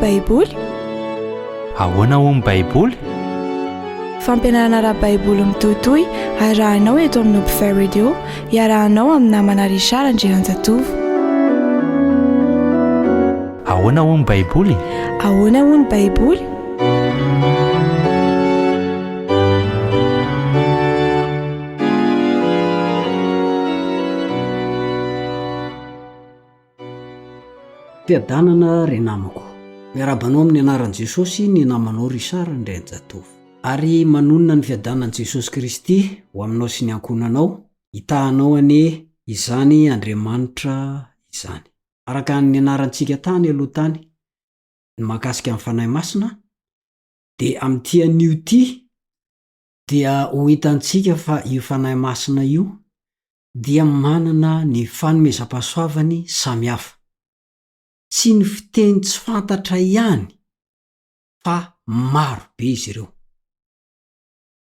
Baiboly? Ahoana hoy ny Baiboly? Fampianarana ara-baiboly mitohitohy arahinao eto amin'ny Hopefy Radio, iarahanao amin'ny namana Richard Andrianjatovo. Ahoana hoy ny Baiboly? Ahoana hoy ny Baiboly? Fiadanana ry namako. Miarahaba anao amin'ny anaran'i Jesosy ny namanao Richard Andrianjatovo. Ary manonona ny fiadanan'i Jesosy Kristy ho aminao sy ny ankohonanao, hitahanao anie izany Andriamanitra izany. Araka ny nianarantsika tany aloha tany ny mahakasika ny Fanahy Masina, dia amin'ity anio ity dia ho hitantsika fa io Fanahy Masina io dia manana ny fanomezam-pahasoavany samihafa. Tsy ny fiteny tsy fantatra ihany fa maro be izy ireo.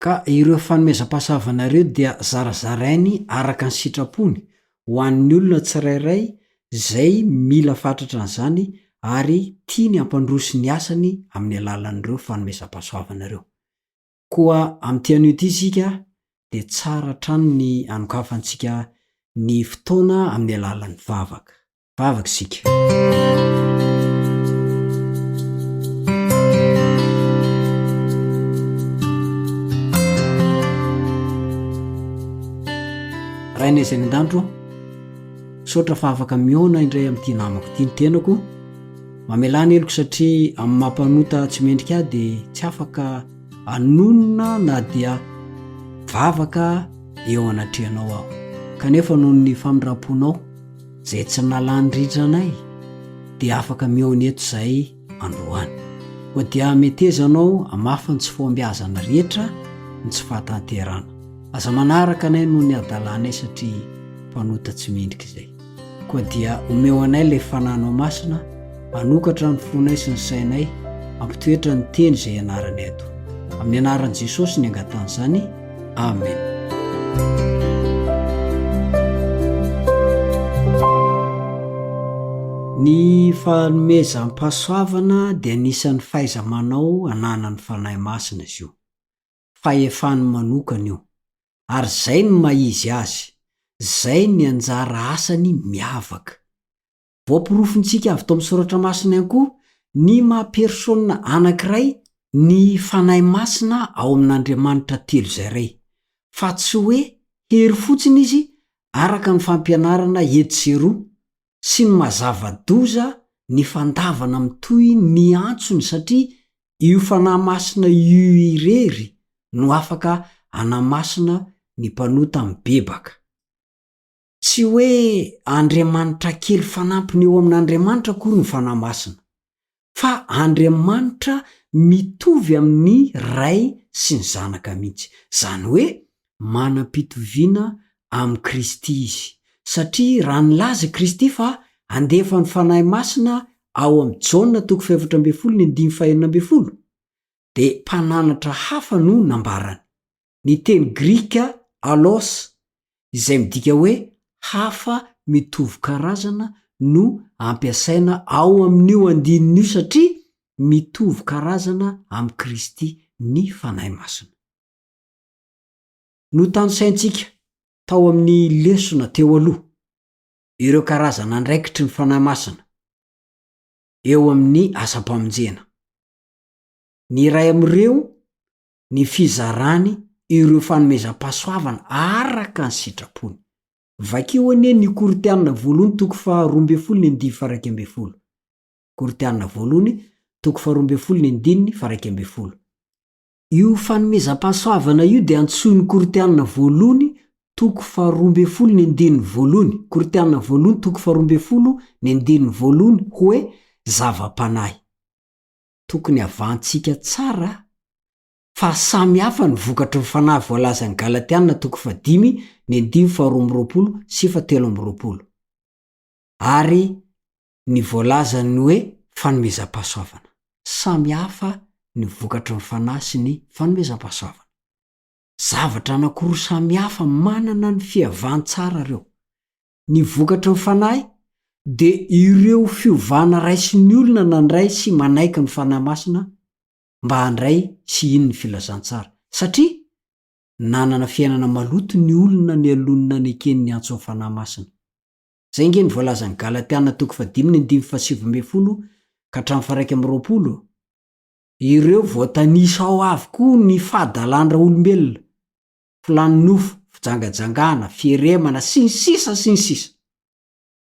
Ka ireo fanomezam-pahasoavana ireo dia zarazarainy araka ny sitrapony ho an'ny olona tsirairay izay mila fatratra an'izany ary tiany hampandroso ny asany amin'ny alalan'ireo fanomezam-pahasoavana ireo. Koa amin'ity anio ity isika dia tsara hatrany ny hanokafantsika ny fotoana amin'ny alalan'ny vavaka. Vavaka isika. Rainay izay any an-danitra ô, misaotra fa afaka mihaona indray amin'ity namako ity ny tenako. Mamelà ny heloko satria amin'ny maha mpanota tsy mendrika ahy dia tsy afaka hanonona na dia vavaka eo anatrehanao aho. Kanefa noho ny famindram-ponao izay tsy nalany ritra anay dia afaka mihaona eto izahay androany. Koa dia meteza anao hamafa ny tsy fahombiazana rehetra, ny tsy fahatanterana. Aza manaraka anay noho ny hadalanay satria mpanota tsy mendrika izay. Koa dia omeo anay ilay Fanahinao Masina hanokatra ny fonay sy ny sainay, hampitoetra ny teny izay ianaranay ato. Amin'ny anaran'i Jesosy ny angatahana izany. Amen. Ny fanomezam-pahasoavana dia anisan'ny fahaiza-manao ananan'ny Fanahy Masina izy io. Fahefany manokana io. Ary zay no maha izy azy, zay ny anjara asany miavaka. Voaporofontsika avy tao amin'ny Soratra Masina ihany koa ny maha persona anankiray ny Fanahy Masina ao amin'Andriamanitra Telo izay Ray, fa tsy hoe hery fotsiny izy araka ny fampianarana etsy sy eroa, sy ny maha zava-doza ny fandavana mitohy ny antsony satria io Fanahy Masina io irery no afaka hanamasina ny mpanota mibebaka. Tsy hoe Andriamanitra kely fanampiny eo amin'Andriamanitra akory ny Fanahy Masina, fa Andriamanitra mitovy amin'ny Ray sy ny Zanaka mihitsy. Izany hoe manam-pitoviana amin'i Kristy izy, satria raha nilaza i Kristy fa handefa ny Fanahy Masina ao amin'ny Jaona toko fahefatra ambin'ny folo ny andininy fahenina ambin'ny folo, dia mpananatra hafa no nambarany. Ny teny grika allos izay midika hoe hafa mitovy karazana no ampiasaina ao amin'io andininy io satria mitovy karazana amin'i Kristy ny Fanahy Masina. Notanisaintsika tao amin'ny lesona teo aloha ireo karazana andraikitry ny Fanahy Masina eo amin'ny asam-pamonjena. Ny iray amin'ireo ny fizarany ireo fanomezam-pahasoavana araka ny sitrapony. Vakio anie ny Korintiana voalohony toko faha roa ambin'ny folo ny andininy faha-iraika ambin'ny folo. Korintiana voalohony toko faha roa ambin'ny folo ny andininy faha-iraika ambin'ny folo. Io fanomezam-pahasoavana io dia antsoin'ny Korintiana voalohony toko faha roa ambin'ny folo ny andininy voalohony, Korintiana voalohony toko faha roa ambin'ny folo ny andininy voalohony hoe zava-panahy. Tokony havantsika tsara fa samy hafa ny vokatry ny fanahy voalazan'ny Galatiana toko fahadimy ny andininy faharoa amby roapolo sy fahatelo amby roapolo ary ny voalazan'ny hoe fanomezam-pahasoavana. Samy hafa ny vokatry ny fanahy sy ny fanomezam-pahasoavana. Zavatra anankiroa samy hafa manana ny fihavan-tsara ireo. Ny vokatry ny fanahy. dia ireo fiovana raisin'ny olona nandray sy manaiky ny Fanahy Masina mba handray sy hino ny filazantsara. Satria nanana fiainana maloto ny olona nialoha ny nanekeny ny antson'ny Fanahy Masina. Izay ange no voalazan'ny Galatiana toko fahadimy ny andininy fahasivy ambin'ny folo ka hatramin'ny faha-21. Ireo voatanisa ao avokoa ny fahadalan-draolombelona, filàn'ny nofo, fijangajangana, fieremana, sy ny sisa sy ny sisa.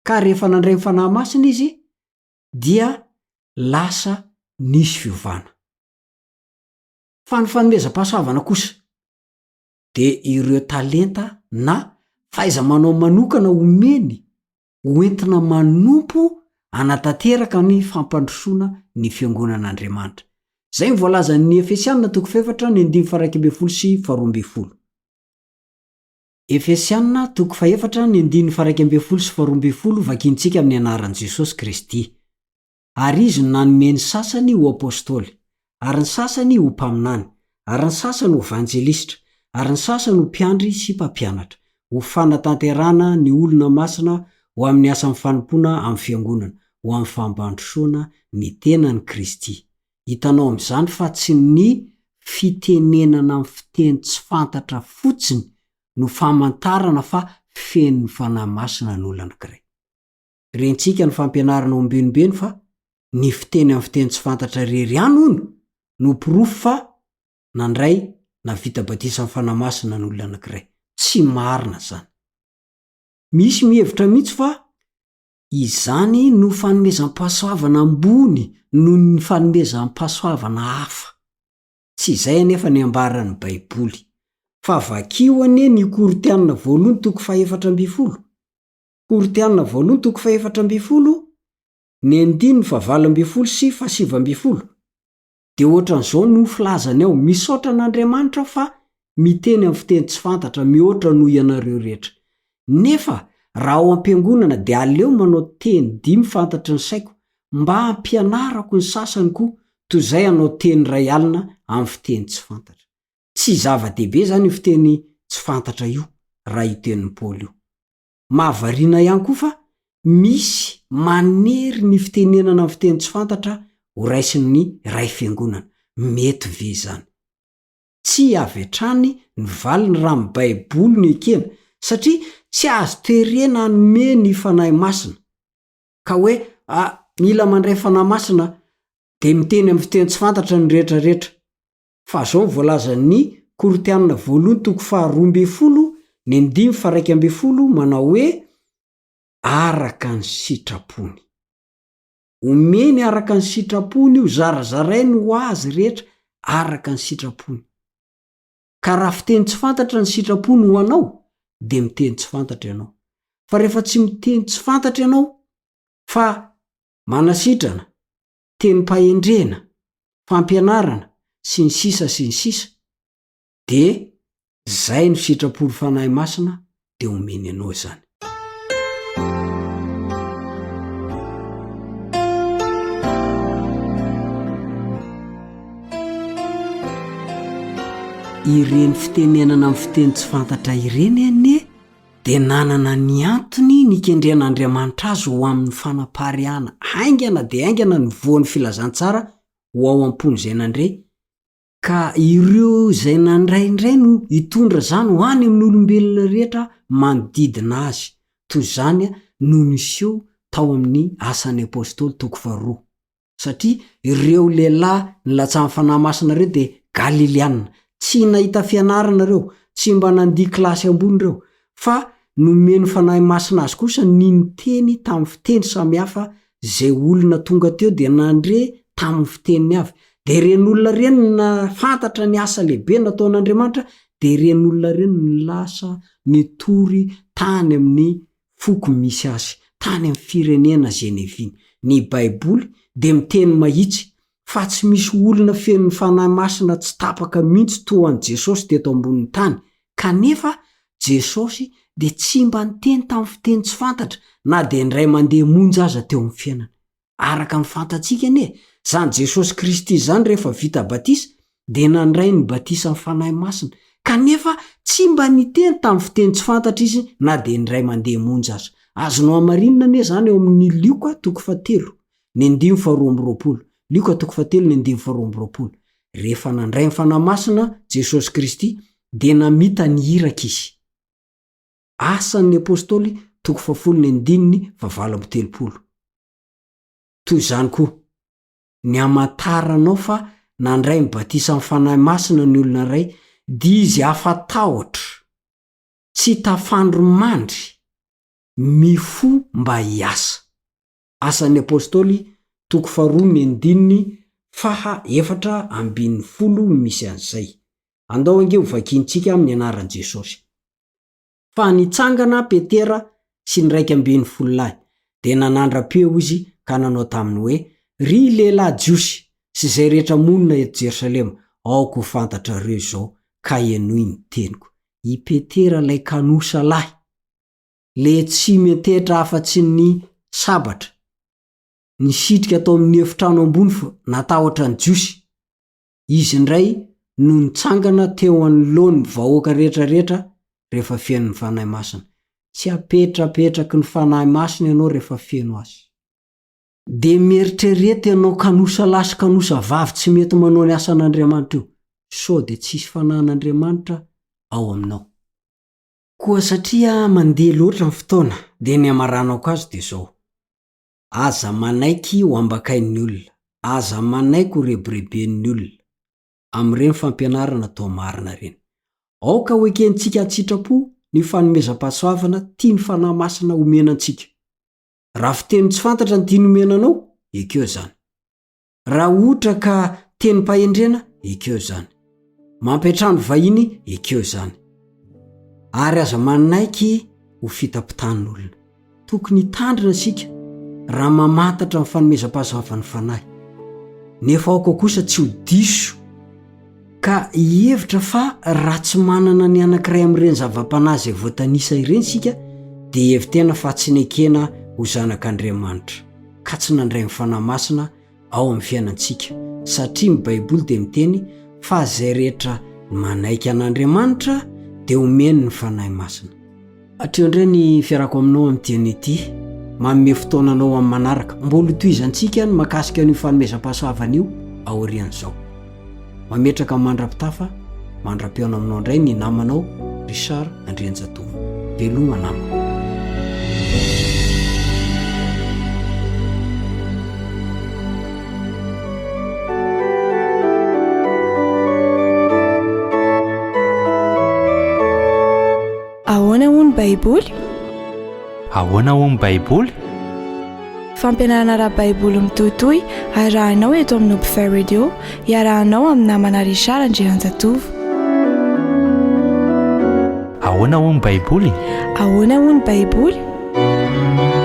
Ka rehefa nandray ny Fanahy Masina izy dia lasa nisy fiovana. Fa ny fanomezam-pahasoavana kosa dia ireo talenta na fahaiza-manao manokana omeny ho entina manompo hanatanteraka ny fampandrosoana ny fiangonan'Andriamanitra. Izay no voalazan'ny Efesiana toko fahefatra ny andininy faha-11 sy faha-12. Efesiana toko fahefatra ny andininy faha-11 sy faha-12 vakintsika amin'ny anaran'i Jesosy Kristy. Ary izy no nanome ny sasany ho apostoly, ary ny sasany ho mpaminany, ary ny sasany ho evanjelistra, ary ny sasany ho mpiandry sy mpampianatra, ho fanatanterahana ny olona masina ho amin'ny asan'ny fanompoana amin'ny fiangonana, ho amin'ny fampandrosoana ny tenan'i Kristy. Hitanao amin'izany fa tsy ny fitenenana amin'ny fiteny tsy fantatra fotsiny no famantarana fa feno ny Fanahy Masina ny olona anankiray. Rentsika ny fampianarana ombenombeno fa ny fiteny amin'ny fiteny tsy fantatra irery ihany hono no porofo fa nandray na vita batisan'ny Fanahy Masina ny olona anankiray. Tsy marina izany. Misy mihevitra mihitsy fa izany no fanomezam-pahasoavana ambony noho ny fanomezam-pahasoavana hafa. Tsy izay anefa ny ambaran'ny Baiboly. Fa vakio anie ny Korintiana voalohany toko fahefatra ambin'ny folo. Korintiana voalohany toko fahefatra ambin'ny folo, ny andininy fahavalo ambin'ny folo sy fahasivy ambin'ny folo. Dia ohatran'izao no filazany ao, Misaotra an'Andriamanitra aho fa miteny amin'ny fiteny tsy fantatra mihoatra noho ianareo rehetra. Nefa raha ao am-piangonana dia aleo manao teny dimy fantatry ny saiko mba hampianarako ny sasany koa toy izay hanao teny iray alina amin'ny fiteny tsy fantatra. Tsy zava-dehibe izany io fiteny tsy fantatra io raha io tenin'i Paoly io. Mahavariana ihany koa fa misy manery ny fitenenana ny fiteny tsy fantatra ho raisin'ny iray fiangonana. Mety ve izany? Tsia avy hatrany ny valiny raha ny Baiboly no ekena, satria tsy azo terena hanome ny Fanahy Masina. Ka hoe ah, mila mandray Fanahy Masina dia miteny amin'ny fiteny tsy fantatra ny rehetra rehetra. Fa zao ny voalazan'ny Korintiana voalohany toko faha 12 ny andininy faha-11 manao hoe araka ny sitrapony. Omeny araka ny sitrapony io, zarazarainy ho azy rehetra araka ny sitrapony. Ka raha fiteny tsy fantatra ny sitrapony ho anao de miteny tsy fantatra ianao. Fa rehefa tsy miteny tsy fantatra ianao fa manasitrana, tenim-pahendrena, fampianarana, sy ny sisa sy ny sisa de zay no sitrapon'ny Fanahy Masina de omeny anao izany. Ireny fitenenana amin'ny fiteny tsy fantatra ireny anie dia nanana ny antony nikendren'Andriamanitra azy ho amin'ny fanapariahana haingana dia haingana ny voan'ny filazantsara ho ao am-pon'izay nandre, ka ireo izay nandray indray no hitondra izany ho any amin'ny olombelona rehetra manodidina azy. Toy izany no niseho tao amin'ny Asan'ny Apostoly toko faharoa. Satria ireo lehilahy nilatsahan'ny Fanahy Masina ireo dia Galiliana. Tsy nahita fianarana ireo, tsy mba nandia kilasy ambony ireo, fa nomen'ny Fanahy Masina azy kosa ny niteny tamin'ny fiteny samihafa izay olona tonga teo dia nandre tamin'ny fiteniny avy. Dia ireny olona ireny no nahafantatra ny asa lehibe nataon'Andriamanitra, dia ireny olona ireny no lasa nitory tany amin'ny foko misy azy, tany amin'ny firenena izay niaviany. Ny Baiboly dia miteny mahitsy fa tsy misy olona feno ny Fanahy Masina tsy tapaka mihitsy toa an'i Jesosy teto ambonin'ny tany, kanefa Jesosy dia tsy mba niteny tamin'ny fiteny tsy fantatra na dia indray mandeha monja aza teo amin'ny fiainany. Araka ny fantatsika anie, izany Jesosy Kristy izany rehefa vita batisa dia nandray ny batisan'ny Fanahy Masina, kanefa tsy mba niteny tamin'ny fiteny tsy fantatra Izy na dia indray mandeha monja aza. Azonao hamarinina anie izany eo amin'ny Lioka toko fahatelo, ny andininy faharoa amby roapolo. Lioka toko fahatelo ny andininy faharoa amby roapolo. Rehefa nandray ny Fanahy Masina Jesosy Kristy dia namita ny iraka Izy. Asan'ny Apostoly toko fahafolo ny andininy fahavalo amby telopolo. Toy izany koa, ny hamantaranao fa nandray ny batisan'ny Fanahy Masina ny olona iray dia izy afa-tahotra, tsy tafandry mandry, mifoha mba hiasa. Asan'ny Apostoly toko faharoa ny andininy faha 14 no misy an'izay. Andao ange ho vakintsika amin'ny anaran'i Jesosy. Fa nitsangana Petera sy ny 11 lahy, dia nanandra-peo izy ka nanao taminy hoe, Ry lehilahy Jiosy, sy izay rehetra monina eto Jerosalema, aoka ho fantatrareo izao, ka henoy ny teniko. I Petera ilay kanosa lahy, le tsy miantehitra afa-tsy ny sabatra, nisitrika tao amin'ny efitrano ambony fa natahotra ny Jiosy, Izy indray no nitsangana teo anoloan'ny vahoaka rehetra rehetra rehefa feno ny Fanahy Masina. Tsy apetrapetraky ny Fanahy Masina ianao rehefa feno Azy. Dia mieritrereta ianao kanosa lahy sy kanosa vavy tsy mety manao ny asan'Andriamanitra io, sao dia tsisy Fanahin'Andriamanitra ao aminao. Koa satria mandeha loatra ny fotoana dia ny hamaranako azy dia izao, Aza manaiky ho ambakain'ny olona, aza manaiky ho rebireben'ny olona amin'ireny fampianarana toa marina ireny. Aoka ho ekentsika an-tsitrapo ny fanomezam-pahasoavana tian'ny Fanahy Masina homena antsika. Raha fiteny tsy fantatra no tiany homena anao, ekeo izany. Raha ohtra ka tenim-pahendrena, ekeo izany. Mampiantrano vahiny, ekeo izany. Ary aza manaiky ho fitapitan'olona. Tokony hitandrina isika raha mamantatra ny fanomezam-pahasoavan'ny Fanahy. Nefa aoka kosa tsy ho diso ka hihevitra fa raha tsy manana ny anankiray amin'ireny zava-panahy izay voatanisa ireny isika dia hihevi-tena fa tsy nekena ho zanak'Andriamanitra. ka tsy nandray ny Fanahy Masina ao amin'ny fiainantsika, satria ny Baiboly dia miteny fa izay rehetra manaiky an'Andriamanitra dia omeny ny Fanahy Masina. Hatreo indray ny fiarako aminao amin'ity anio ity, manome fotoana anao amin'ny manaraka. Mbola hotohizantsika ny mahakasika an'io fanomezam-pahasoavana io aorian'izao. Mametraka mandra-pitafa, mandra-pihaona aminao indray ny namanao Richard Andrianjatovo. Veloma namako. Ahoana hono ny Baiboly? Ahoana hono ny Baiboly? Fampianarana ara-baiboly mitohitohy arahinao eto amin'ny Hopefy Radio, iarahanao amin'ny namana Richard Andrianjatovo. Ahoana hono ny Baiboly? Ahoana hono ny Baiboly?